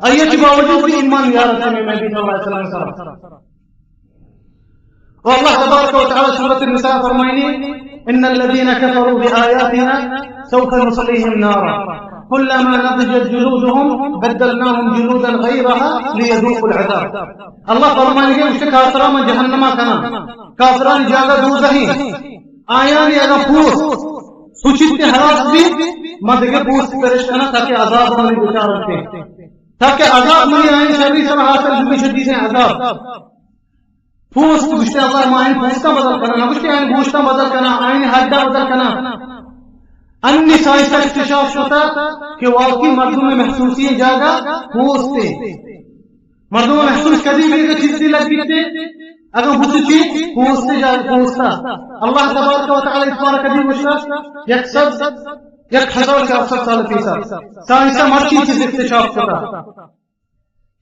آئی ءَ چہ باوجود بھی ایمان نیارت ہمے نبی صلی اللہ علیہ وسلم سرا۔ و اللہ تبارک و تعالی سورۃ النساء فرمائنی، ان الذين كفروا بآياتنا سوف نصليهم نارا كلما نضجت جلودهم بدلناهم جلودا غيرها ليذوقوا العذاب۔ اللہ فرمائنی کہ اس کافراں من جہنما کناں، کافرانی جاگہ دوزخی، آیانی اگاں پوست سوچیت ہلاس بیت، من دگہ پوست پرش کناں تاکہ عذاب منی بچارنت، تاکہ عذاب منی آیانی شری سرا حاصل ببی، شدیدیں عذاب۔ پوست گوشتے اللہ ما آیانی پوستاں بدل کناں، نہ گوشتے آیانی گوشتاں بدل کناں، آیانی ہڈاں بدل کناں۔ انی سائنس اکتشاف شتا کہ واقعی مردم محسوسی جاگہ پوستے۔ مردم محسوس کدی بھی کہ چیزی لگیتے، اگر بوتو چی پوستے جاگہ پوستا۔ اللہ تبارک و تعالی اتوار کدی گوشتا، یک صد، یک ہزار چار صد سال پیسا سائنس مرچی چیز اکتشاف شتا۔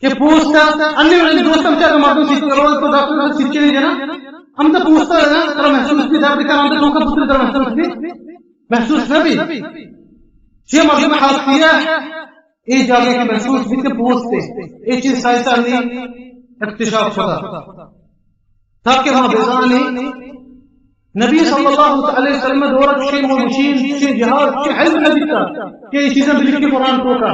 کہ پوستا، انی وڑیں دوست ہم چاہتا مردم سیچ کرو تو ڈاکٹر سیچ نہیں دینا، ہم تو پوستا ہے نا، ترا محسوس بھی درد کا، ہم تو دھوکا پتر ترا محسوس بھی، محسوس نہ بھی۔ یہ مردم خاص کیا ہے، یہ جاگہ کی محسوس بھی کہ پوستے، یہ چیز سائنس نے اکتشاف شتا۔ تاکہ ما بزانیں نبی صلی اللہ علیہ وسلم دور چے مشین، چے جہاد، چے علم نہ بیتا کہ یہ چیزاں بلکہ قرآن توکا۔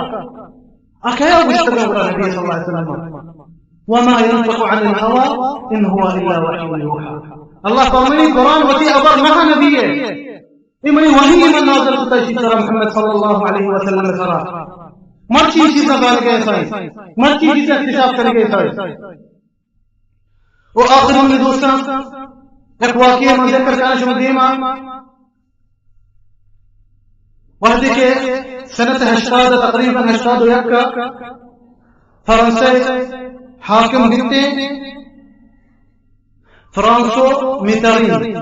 اکیا گوشتگا گڑا نبی صلی اللہ علیہ وسلم، وما ينطق عن الهوى ان هو الا وحي يوحى۔ اللہ فرمائے قرآن وتی ابر نہ نبی ہے، یہ منی وحی من نازل کتا شی سرا محمد صلی اللہ علیہ وسلم سرا۔ مرچی چیزاں دار گئے سائیں، مرچی چیزاں اکتشاف کر گئے سائیں۔ و آخر منی دوستاں، یک واقعہ من ذکر کناں شما دیما۔ وہدے کہ سنت ہشتاد، تقریباً ہشتاد و یک، فرانسے حاکم بیتے، فرانسو میترین،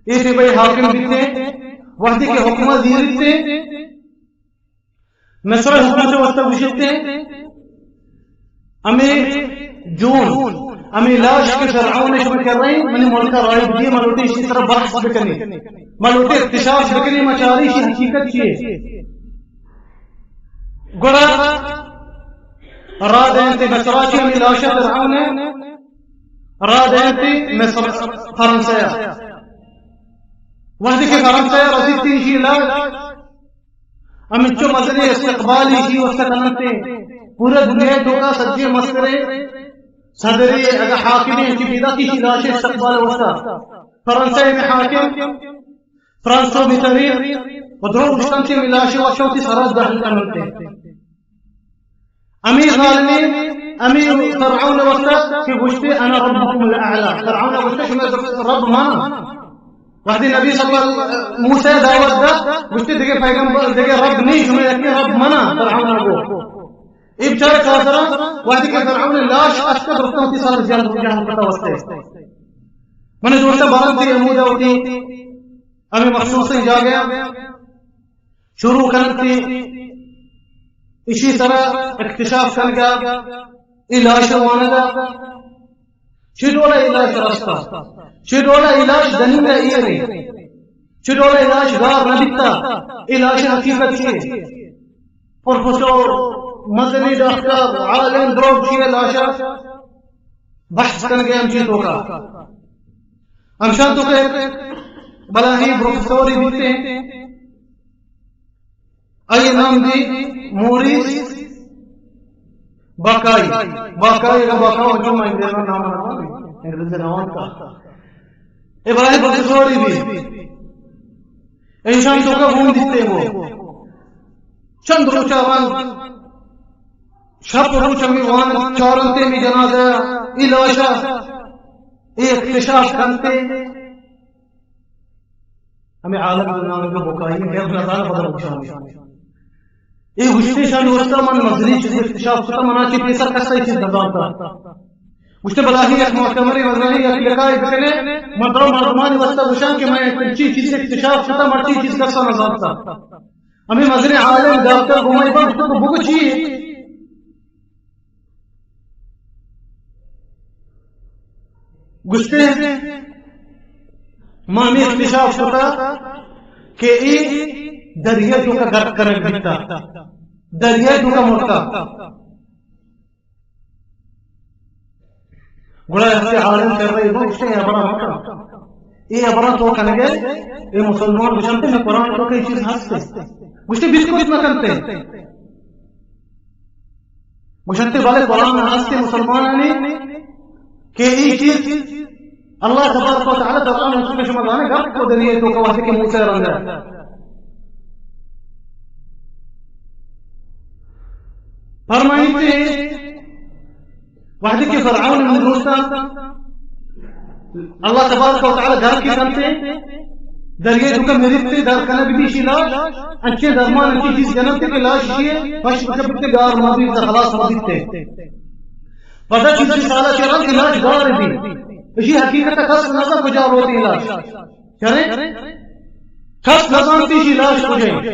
اے تیبئی حاکم بیتے، وہدے کہ حکمہ زیرتے، مصر حکومت واسطہ گوشتے، ہمیں جون، ہمیں لاش کہ فرعون شما کر رہے ہیں، منی ملک رائی دیے، من لوٹے اسی طرح بحث بکنے، من لوٹے اکتشاف بکنے، من چاری کی حقیقت چیے۔ گڑا را دینتے مصر چی ہمیں لاش فرعون ہے، را دینتے مصر، فرانسہ۔ وہدے کہ فرانسہ رسیتی اسی لاش، ہمینچو مزنیں استقبال ایشی واسطہ کننتے۔ پورا دنیا توکا سجے مسترے صدرے اگا حاکمے انچی پیدا کی ایشی لاش استقبال واسطہ۔ فرانسہ میں حاکم، فرانسو میترین و درو گوشتنتے میں لاش واسطہ وتی سرا دہل کننتے۔ ہمیں ظالمیں، ہمیں فرعون واسطہ کہ گوشتے انا ربکم الاعلی۔ فرعون گوشتے کہ میں رب مانا۔ وہدے نبی صلی اللہ، موسیٰ دعوت دا، گوشتے دگہ پیغمبر، دگہ رب نہیں، شما یکی رب منا، فرعون گو۔ اے بیچارہ کافراں، وہدے کہ فرعون لاش اشکا درستاں وتی سر جان جان پتا واسطے۔ من دوستاں بارن تھی امودا ہوتی، ہمیں مخصوص جاگہ شروع کننتے، ایشی سرا اکتشاف کنگا، اے لاش وانگا، چی ڈولا اے لاش رستا، چی ڈولا اے لاش دننگا ایرے، چی ڈولا اے لاش گار نہ بیتا، اے لاش حقیقت چیے؟ پروفیسور، مزنی ڈاکٹر، عالم، دروگ چیے لاشا بحث کنگے ہم چی توکا۔ ہمشان توکا بلاہیں پروفیسوری بیتے، آئی نام دی موریس باکائی۔ باکائی اگا باکائی جو میں انگریزی نام نہ، انگریزی نام کا۔ اے بلاہیں پروفیسوری بی۔ ایشان توکا گون دیتے وہ۔ چند روچا وان، شپ روچ ہمیں وان چارنتے میں جنازہ، اے لاشا، اے اکتشاف کنتے۔ ہمیں عالم نام کا بکائی، میں اپنا دان بدل بچانے۔ اے گوشتے شان واسطہ من مزنی چیز اکتشاف کتا، منا چی پیسر کسا چیز نزانتا۔ گوشتے بلاہیں یک مؤتمرے مزنی یک لقائے بکنے، من درو مردمانی واسطہ گوشاں کہ میں چی چیز اکتشاف کتا، مرچی چیز کسا نزانتا۔ ہمیں مزنی عالم ڈاکٹر گمائی بند تو بگو چی؟ گوشتے ما ہمیں اکتشاف کتا کہ اے دریا توکا غرق کنگ بیتا۔ دریائے توکا مرتا۔ گڑا ہستے عالم کر رہے، گوشتے اے ہبرا مکن، اے ہبرا تو کنگے، اے مسلمان گوشنتے میں قرآن توکا اے چیز ہستے۔ گوشتے بالکل نہ کنتے۔ گوشنتے بلے قرآن ہستے مسلمانانی کہ اے چیز اللہ تبارک و تعالی فرمائے، چونکہ شما زانے گپ کو دریائے توکا وقتی کہ موسیٰ رندا فرمائیتے، وقتی کہ فرعون من دوستان اللہ تبارک و تعالی گرک کنتے، دریائے توکا مرتے، در کنگ بی شی لاش، انچیں درمان انچیں چیز جننتے کہ لاش شی پش بکپتے گار مبی، خلاص مبیتے۔ پدا چیزی سالا چہ رند لاش گار بی۔ اشی حقیقت کس نزا کجا روتی لاش۔ چرے؟ کس نزانتی اشی لاش کجا۔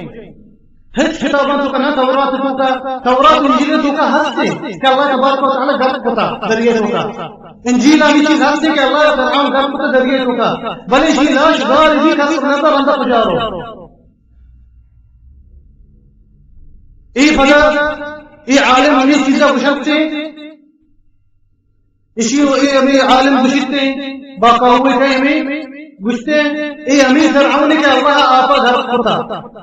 ہچ کتاباں توکا نہ، تورات توکا، تورات انجیل توکا ہستے کہ اللہ تبارک و تعالی گرک کتا دریائے توکا۔ انجیل ہمی چیز ہستے کہ اللہ فرعون گرک کتا دریائے توکا۔ بلے اشی لاش گار بی، کس نزا رندا کجا رو۔ اے پدا اے عالم ہمے چیزا گوشنتے، اشی و اے ہمے عالم گوشتے، باقاوے کہ ہمے گوشتے، اے ہمے فرعون کہ اللہ آپا گرک کتا،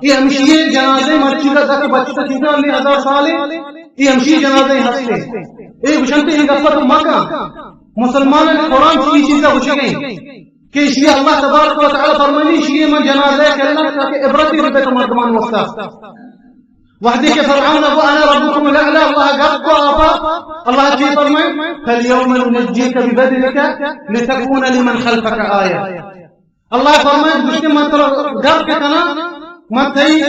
اے ہمشی جنازہ مرچی کا دک بچتا چیزا، ہمے ہزار سالے، اے ہمشی جنازہ ہستے۔ اے گوشنتے اے گپا تو مکن، مسلمان قرآن چی چیزا گوشگے۔ کہ اشی اللہ تبارک و تعالی فرمانی، اشی من جنازہ کلم تاکہ عبرتی ببیت مردمان واسطہ۔ وقتی کہ فرعون گو انا ربکم الاعلی، اللہ گپ کو آپا، اللہ چی فرمائے؟ فالیوم ننجیک ببدنک لتکون لمن خلفک آیہ۔ اللہ فرمائے، گوشتے من ترا گپ کے کنا، من تئی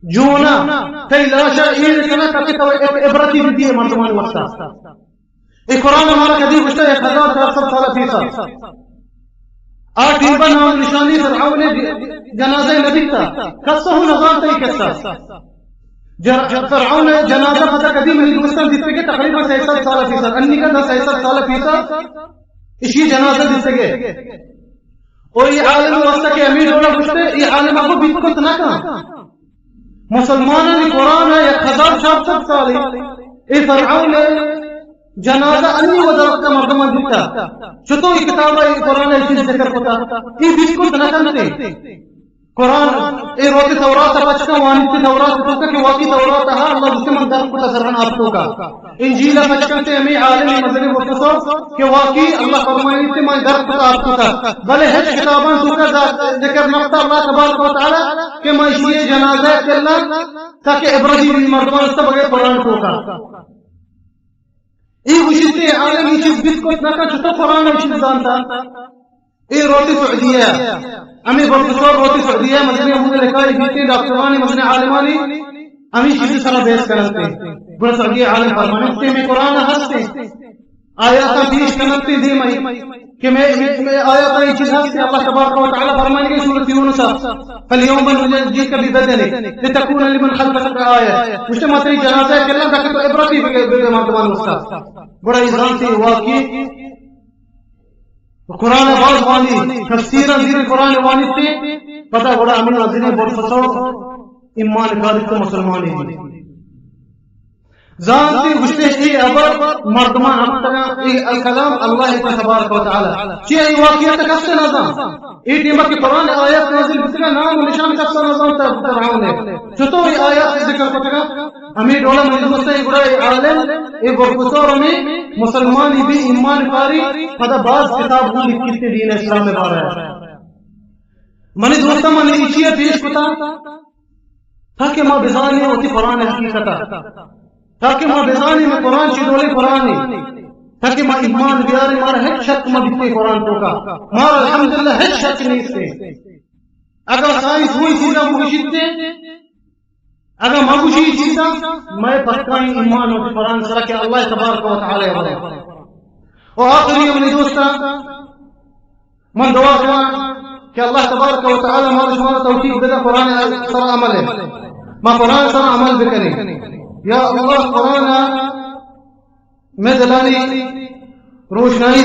جونا، تئی لاشا ایر کنا تاکہ تو ایک عبرتی ببیت مردمان واسطہ۔ اے قرآن مارا کدی گوشتا یک ہزار چار سد سال پیسا۔ آ ٹیمبا نام نشانی فرعون جنازہ نبیتا۔ کسو ہم نزانتا اے قصہ۔ جر-، فرعون جنازہ پدا کدی منی دوستان دیتے کہ تقریباً سئے سد سال پیسا۔ انی کا سئے سد سال پیسا اشی جنازہ دیتے گئے۔ او اے عالم واسطہ کہ ہمے ڈولا گوشتے، اے عالم کو بیت کت نہ کن۔ مسلمانانی قرآن یک ہزار چار سد سالی، اے فرعون جنازہ انی و درخت مردمان دیتا۔ چطور اے کتاب اے قرآن اے چیز ذکر کتا؟ اے بیت کت نہ کنتے۔ قرآن اے روتے تورات پچ کن وانیتے تورات توکا کہ واقعی تورات ہا اللہ گوشتے من گرک کتا زرہن آپ توکا۔ انجیل پچ کنتے ہمے عالم مزنیں پروفیسور کہ واقعی اللہ فرمائیتے من گرک کتا آپ توکا۔ بلے ہچ کتاباں توکا ذا-، ذکر نکتا اللہ تبارک و تعالی کہ من اشی جنازہ کلم تاکہ عبرتی بی مردمان است بغیر قرآن توکا۔ اے گوشتے عالم اے چیز بیت کت نہ کن، چطور قرآن اے چیز زانتا؟ اے روتی سعودیہ، ہمے پروفیسور روتی سعودیہ، مزنیں ہمود لکھائی بیتے، ڈاکٹرانی، مزنیں عالمانی، ہمے چیزی سرا بحث کرنتے۔ گڑا سعودیہ عالم فرمانے، تے میں قرآن ہستے، آیاتاں پیش کننتے دیمائی، کہ میں، میں، میں آیاتاں اے چیز ہستے، اللہ تبارک و تعالی فرمانے کہ سورۃ یونس، فالیوم ننجیک ببدنک لتکون لمن خلفک آیہ۔ گوشتے ما تئی جنازہ کلم تاکہ تو عبرتی بگے، بگے مردمان واسطہ۔ گڑا اے زانتے واقعی قرآن باز وانی، تفسیراں زیر قرآن وانیتے، پدا گڑا ہمے مزنیں پروفیسور ایمان کاریت مسلمانی بی۔ زانتے گوشتے اے ہبر مردمان ہمتگا، اے الکلام اللہ تبارک و تعالی۔ چی اے واقعیت کس نہ زان۔ اے ٹیمہ کہ قرآن آیات نازل بوتگا، نام و نشان کس نہ زانتا فرعون اے۔ چطور اے آیات ذکر کتگا؟ ہمے ڈولا منی دوستاں، اے گڑا اے عالم، اے پروفیسور ہمے مسلمانی بی، ایمان کاری، پدا باز کتاب ہم لکھتے دین اسلام بارہ۔ منی دوستاں، من اے چیا پیش کتا تاکہ ما بزانیں وتی قرآن حقیقتا، تاکہ ما بزانیں میں قرآن چی ڈولیں قرآنے، تاکہ ما ایمان بیاریں، مارا ہچ شک مہ بیتے قرآن توکا، مارا الحمدللہ ہچ شک نیستے۔ اگر سائنس ہوئی چیزاں بگشیتے، اگاں ما گوشی اے چیزاں، مئے پکائیں ایمان و قرآن سرا کہ اللہ تبارک و تعالی ء بلے۔ و آخری منی دوستاں، من دعا کناں کہ اللہ تبارک و تعالی مارا شمارا توفیق بدہ قرآن سرا عمل ہے۔ ما قرآن سرا عمل بکنیں۔ یا اللہ قرآن مئے دلانی روشنائی